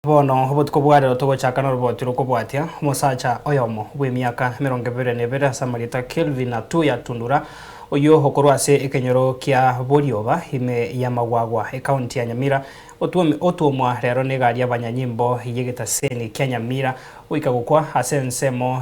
Bono obotuko bwa rero togochaka noroboti rokobwatia omosacha oyomo bw'emiaka 21 ase amarieta Kelvin Atuya Tundura, oyio okorwa ase ekenyoro kia Borioba ime y'Amagwagwa ekaunti ya Nyamira, otwomwa rero negari y'abanyanyimbo y'egetaseni kia Nyamira goika gokwa ase ensemo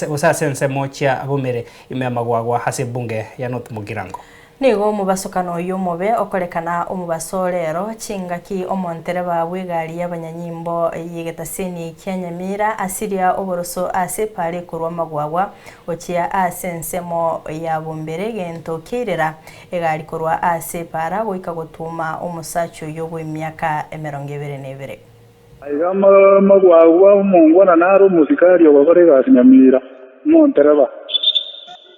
gose ase ensemo chia Bomere ime y'Amagwagwa ase ebunge ya North Mugirango. Nigo omobasokano oyio omobe okorekana omobaso o rero, chingaki omontereba bw'egari y'abanyanyimbo y'egetaseni kia Nyamira asiria oboroso ase epaara ekorwa amagwagwa gochia ase ensemo ya Bombere gento kiairera egari korwa ase epaara goika gotuma omosacha oyio bw'emiaka 22. Aiga amagwagwa omongwana nare omosikari ogokora egasi Nyamira, omontereba.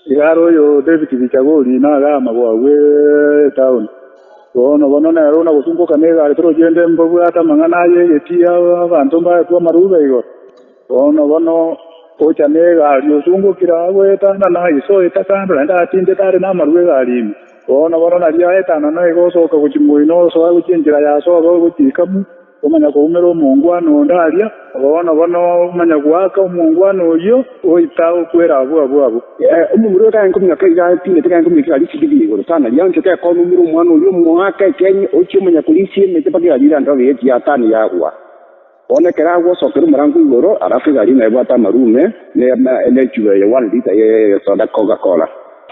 Iga are oyo David Bichagori naga amagwagwa etown. Bono bono nere ona gosungoka negari torochi ende mbabwate amang'ana aye egetii abanto mbaetwe amarube igoro. Bono bono ocha negari osungokire agoetanana iso oeta kando naende atindete are namarube egari ime. Bono bono nario aetanana iga osoka gochia moino osoa gochia enchera ya sobo gochia ikamu. Omanya koumera omongwana onde aria, bono bono omanya goaka omongwana oyio, goika okwera abwo abwo abwo. Omomura oyo kagenkominyoka iga atindete kagenkominyoka egari esibidi igoro sana, rianchoka ekona oumere omwana oyio omoake ekenye, ochie omanya korisia emete mpaka egari erande obe eti yatani yagwa. Bono ekero agwa osokera omorango igoro, alafu egari nebwate amarume, ne echuba eye one litre ye soda coca cola.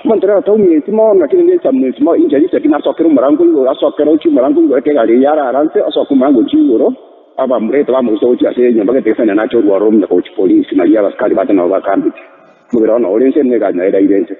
Omonto rero taumeti mono, lakini nesameti mono, inche risaiki nasokere omorango igoro, asokere ochie omorango igoro, ekero egari eyio arara nse, osoke omorango ochie igoro, abamurete bamorusia gochia ase enyomba gete gese nache orwaro omuya gochia polisi, nario abasikari bacha nabo bakambete. Omobere one ore nse, na egari nayo eraire nse.